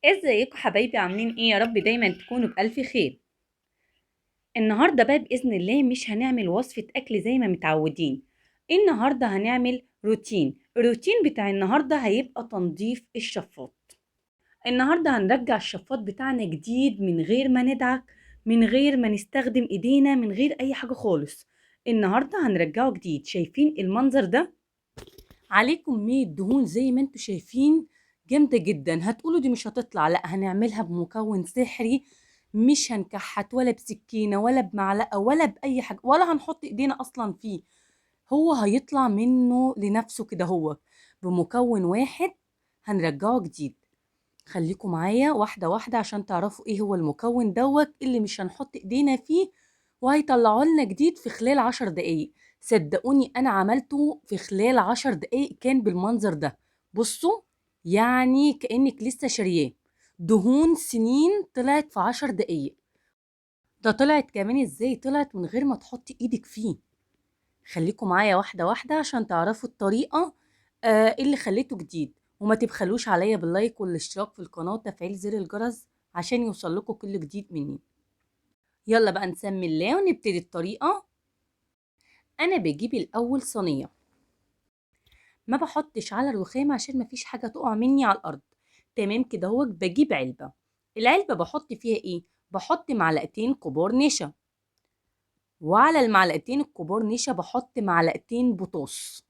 ازيكم حبايبي؟ عاملين ايه؟ يا رب دايما تكونوا بألف خير. النهارده بقى بإذن الله مش هنعمل وصفة أكل زي ما متعودين. النهارده هنعمل روتين. الروتين بتاع النهارده هيبقى تنظيف الشفاط. النهارده هنرجع الشفاط بتاعنا جديد من غير ما ندعك، من غير ما نستخدم ايدينا، من غير اي حاجة خالص. النهارده هنرجعه جديد. شايفين المنظر ده؟ عليكم 100 دهون زي ما انتم شايفين، جامدة جدا. هتقولوا دي مش هتطلع، لا هنعملها بمكون سحري، مش هنكحت ولا بسكينة ولا بمعلقه ولا باي حاجة، ولا هنحط ايدينا اصلا فيه، هو هيطلع منه لنفسه كده. هو بمكون واحد هنرجعه جديد. خليكم معايا واحدة واحدة عشان تعرفوا ايه هو المكون دوت اللي مش هنحط ايدينا فيه وهيطلعوا لنا جديد في خلال 10 دقايق. صدقوني انا عملته في خلال 10 دقايق كان بالمنظر ده. بصوا يعني كأنك لسه شارياه، دهون سنين طلعت في 10 دقايق. ده طلعت كمان ازاي؟ طلعت من غير ما تحطي ايدك فيه. خليكم معايا واحدة واحدة عشان تعرفوا الطريقة اللي خليته جديد. وما تبخلوش عليا باللايك والاشتراك في القناة وتفعيل زر الجرس عشان يوصل لكم كل جديد مني. يلا بقى نسمي الله ونبتدي الطريقة. انا بجيب الاول صينية، ما بحطش على الرخام عشان مفيش حاجة تقع مني على الارض، تمام كده. هو بجيب علبة، العلبة بحط فيها ايه؟ بحط معلقتين كبار نشا، وعلى المعلقتين الكبار نشا بحط معلقتين بطاطس.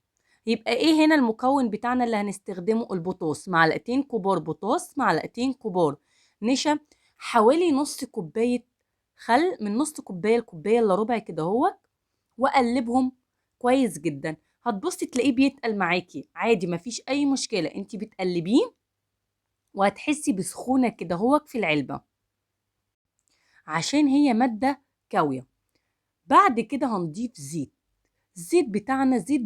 يبقى ايه هنا المكون بتاعنا اللي هنستخدمه؟ البطاطس. معلقتين كبار بطاطس، معلقتين كبار نشا، حوالي نص كوباية خل، من نص كوباية لكوباية الا ربع كده اهوت، واقلبهم كويس جدا. هتبصي تلاقيه بيتقل معاكي عادي، مفيش اي مشكلة، انتي بتقلبيه وهتحسي بسخونة كده اهوت في العلبة عشان هي مادة كاوية. بعد كده هنضيف زيت. الزيت بتاعنا زيت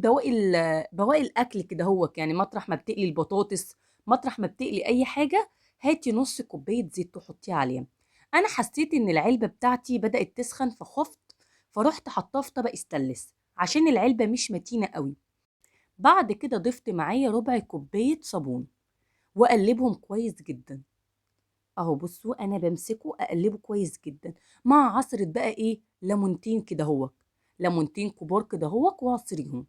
بواقي الاكل كده اهوت، يعني مطرح ما بتقلي البطاطس، مطرح ما بتقلي اي حاجة، هاتي نص كوباية زيت تحطيها عليها. انا حسيت ان العلبة بتاعتي بدأت تسخن فخفت، فرحت حطاها في طبق استانلس عشان العلبة مش متينة قوي. بعد كده ضفت معايا ربع كوباية صابون واقلبهم كويس جدا اهو. بصوا انا بمسكه اقلبه كويس جدا مع عصرة بقى ايه، ليمونتين كده اهوت، ليمونتين كبار كده اهوت، وعصريهم.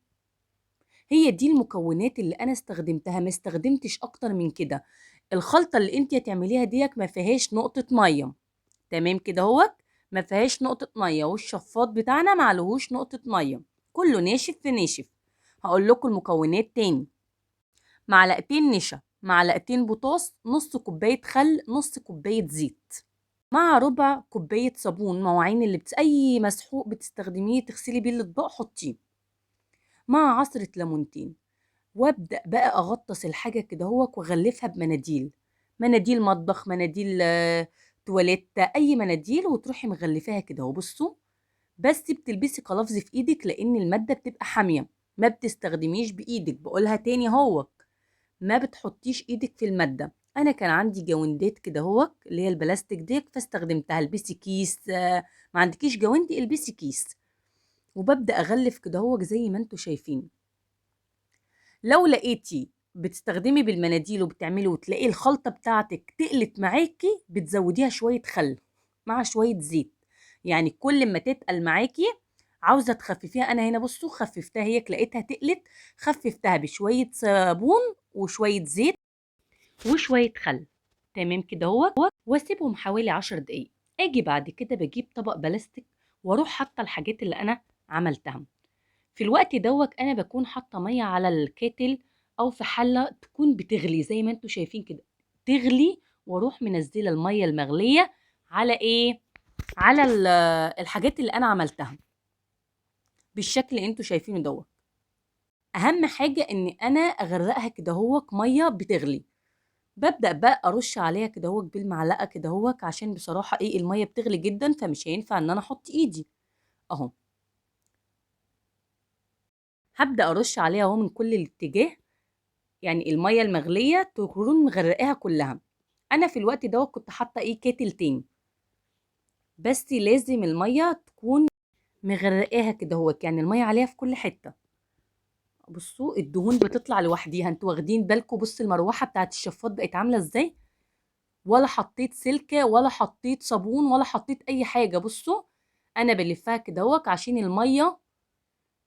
هي دي المكونات اللي انا استخدمتها، ما استخدمتش اكتر من كده. الخلطة اللي انت هتعمليها ديك ما فيهاش نقطة مية، تمام كده اهوت، ما فيهاش نقطة مية، والشفاط بتاعنا ما عليهوش نقطة مية، كله ناشف في ناشف. هقول لكم المكونات تاني: معلقتين نشا، معلقتين بطاطس، نص كوباية خل، نص كوباية زيت، مع ربع كوباية صابون. مواعين اللي اي مسحوق بتستخدميه تغسلي بيه الاطباق حطيه، مع عصرة ليمونتين. وابدأ بقى اغطس الحاجة كده اهوت واغلفها بمناديل، مناديل مطبخ، مناديل تواليت، اي مناديل، وتروحي مغلفاها كده اهو. بصوا بس بتلبسي قلافز في ايدك لان المادة بتبقى حامية، ما بتستخدميش بايدك، بقولها تاني اهوت، ما بتحطيش ايدك في المادة. انا كان عندي جواندات كده اهوت اللي هي البلاستيك ديك فاستخدمتها. البسي كيس، ما عندكيش جواندي البسي كيس. وببدأ اغلف كده اهوت زي ما انتوا شايفين. لو لقيتي بتستخدمي بالمناديل وبتعملي وتلاقي الخلطة بتاعتك تقلت معاكي، بتزوديها شوية خل مع شوية زيت، يعني كل ما تتقل معاكي عاوزة تخففيها. أنا هنا بصوا خففتها، هي لقيتها تقلت خففتها بشوية صابون وشوية زيت وشوية خل، تمام كده اهوت، واسيبهم حوالي 10 دقايق. اجي بعد كده بجيب طبق بلاستيك واروح حاطه الحاجات اللي انا عملتها. في الوقت دوت انا بكون حاطه مية على الكاتل او في حله تكون بتغلي زي ما انتم شايفين كده، تغلي، واروح منزله المية المغليه على ايه؟ على الحاجات اللي انا عملتها بالشكل اللي انتم شايفينه دوت. اهم حاجة ان انا اغرقها كده اهوت مية بتغلي. ببدا بقى ارش عليها كده اهوت بالمعلقه كده اهوت، عشان بصراحة ايه، المية بتغلي جدا فمش هينفع ان انا احط ايدي اهو. هبدا ارش عليها اهو من كل الاتجاه، يعني المية المغليه تكون مغرقاها كلها. انا في الوقت دوت كنت حاطه ايه، كاتل تاني، بس لازم المية تكون مغرقاها كده اهوت، يعني المية عليها في كل حتة. بصوا الدهون بتطلع لوحديها، انتوا واخدين بالكم؟ بصوا المروحة بتاعت الشفاط بقت عامله ازاي. ولا حطيت سلكه ولا حطيت صابون ولا حطيت اي حاجة. بصوا انا بلفها كده اهوت عشان المية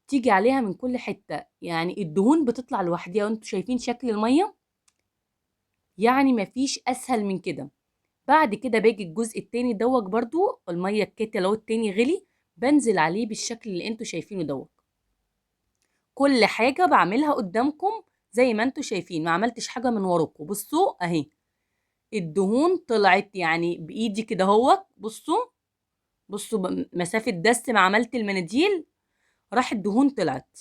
تيجي عليها من كل حتة، يعني الدهون بتطلع لوحديها، وانتوا شايفين شكل المية، يعني مفيش اسهل من كده. بعد كده باجي الجزء التاني دوت برضو، المية ال kettle اهو التاني غلي، بنزل عليه بالشكل اللي انتوا شايفينه دوت. كل حاجة بعملها قدامكم زي ما انتوا شايفين، ما عملتش حاجة من وراكم. بصوا اهي الدهون طلعت يعني بايدي كده اهوت. بصوا بصوا مسافة دس ما عملت المناديل راح الدهون طلعت.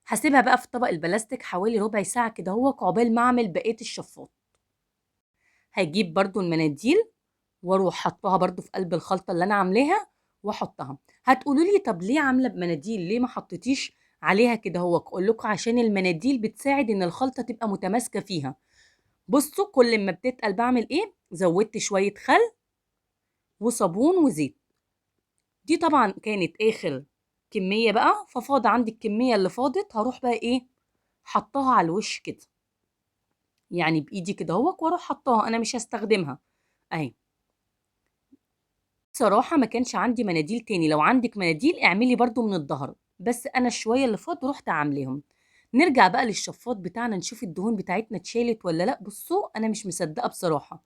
هسيبها بقى في طبق البلاستيك حوالي ربع ساعة كده اهوت عقبال ما اعمل بقية الشفاط. هجيب برضو المناديل واروح حطها برضو في قلب الخلطة اللي انا عاملاها واحطها. هتقولوا لي طب ليه عامله بمناديل، ليه ما حطيتيش عليها كده اهوت؟ اقول لكم عشان المناديل بتساعد ان الخلطة تبقى متماسكة فيها. بصوا كل ما بتتقل بعمل ايه، زودت شوية خل وصابون وزيت. دي طبعا كانت اخر كمية بقى، ففاض عندي الكمية اللي فاضت، هروح بقى ايه حطها على الوش كده، يعني بايدي كده اهوت واروح حطاها، انا مش هستخدمها اهي. صراحة ما كانش عندي مناديل تاني، لو عندك مناديل اعملي برضو من الظهر، بس انا الشويه اللي فاض رحت عاملاهم. نرجع بقى للشفاط بتاعنا نشوف الدهون بتاعتنا اتشالت ولا لا. بصوا انا مش مصدقه بصراحة،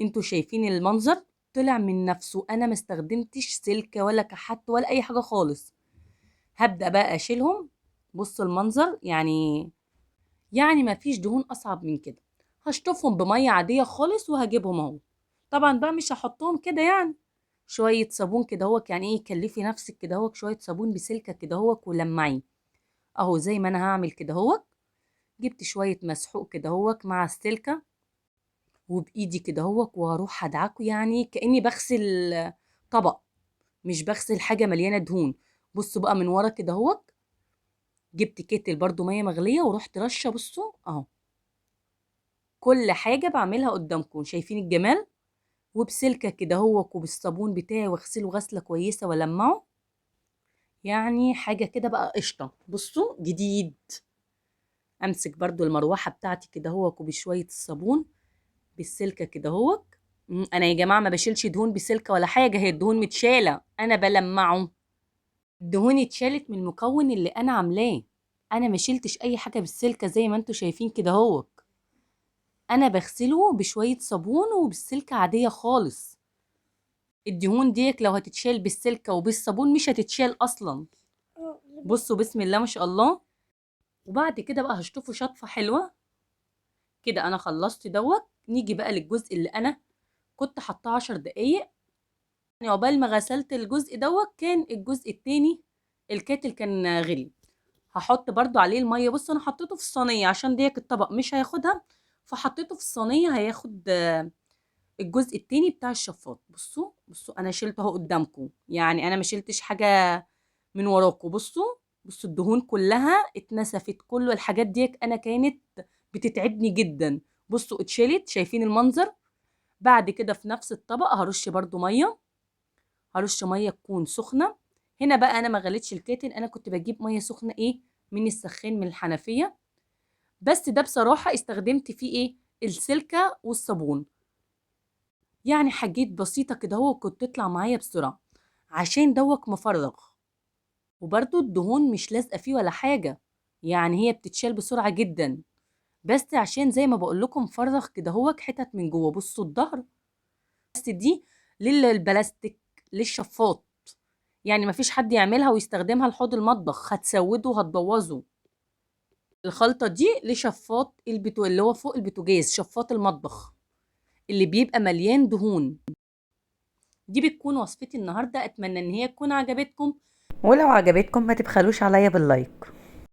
انتوا شايفين المنظر طلع من نفسه، انا ما استخدمتش سلكه ولا كحت ولا اي حاجة خالص. هبدا بقى اشيلهم. بصوا المنظر، يعني ما فيش دهون اصعب من كده. هشطفهم بميه عادية خالص وهجيبهم اهو. طبعا بقى مش هحطهم كده، يعني شوية صابون كده اهوت، يعني ايه كلفي نفسك كده اهوت، شوية صابون بسلكه كده اهوت ولمعيه اهو زي ما انا هعمل كده اهوت. جبت شوية مسحوق كده اهوت مع السلكه وبايدي كده اهوت وهروح ادعكه، يعني كاني بغسل طبق مش بغسل حاجة مليانة دهون. بصوا بقى من ورا كده اهوت، جبت كتل برضو مية مغليه ورحت رشه. بصوا اهو كل حاجة بعملها قدامكم، شايفين الجمال؟ وبسلكه كده اهوت وبالصابون بتاعي واغسله غسله كويسة والمعه، يعني حاجة كده بقى قشطه. بصوا جديد. امسك برضو المروحة بتاعتي كده اهوت وبشويه الصابون بالسلكه كده اهوت. انا يا جماعة ما بشيلش دهون بسلكه ولا حاجة، هي الدهون متشاله، انا بلمعه. الدهون اتشالت من المكون اللي انا عاملاه، انا ما شيلتش اي حاجة بالسلكه زي ما انتوا شايفين كده اهوت. انا بغسله بشوية صابون وبالسلكه عادية خالص. الدهون ديك لو هتتشال بالسلكه وبالصابون مش هتتشال اصلا. بصوا بسم الله ما شاء الله. وبعد كده بقى هشطفه شطفه حلوة كده. انا خلصت دوت. نيجي بقى للجزء اللي انا كنت حطاه 10 دقايق، يعني عقبال ما غسلت الجزء دوت كان الجزء التاني الكاتل كان غلي. هحط برضو عليه المية. بصوا انا حطيته في الصينية عشان ديك الطبق مش هياخدها، فحطيته في الصينية هياخد الجزء التاني بتاع الشفاط. بصوا بصوا انا شلته اهو قدامكم، يعني انا ما شلتش حاجة من وراكم. بصوا بصوا الدهون كلها اتنسفت، كل الحاجات ديك انا كانت بتتعبني جدا. بصوا اتشالت، شايفين المنظر؟ بعد كده في نفس الطبق هرش برضو مية، هرش مية تكون سخنة. هنا بقى انا ما غليتش الكاتل، انا كنت بجيب مية سخنة ايه من السخان من الحنفية، بس ده بصراحة استخدمت فيه ايه السلكه والصابون، يعني حاجات بسيطة كده هو كنت تطلع معايا بسرعة عشان دوت مفرغ، وبرده الدهون مش لازقه فيه ولا حاجة، يعني هي بتتشال بسرعة جدا، بس عشان زي ما بقول لكم مفرغ كده هو حتت من جوه. بصوا الظهر بس دي للبلاستيك للشفاط، يعني مفيش حد يعملها ويستخدمها لحوض المطبخ، هتسوده وهتبوظه. الخلطة دي لشفاط اللي هو فوق البوتاجاز، شفاط المطبخ اللي بيبقى مليان دهون. دي بتكون وصفتي النهارده، اتمنى ان هي تكون عجبتكم، ولو عجبتكم ما تبخلوش عليا بال like.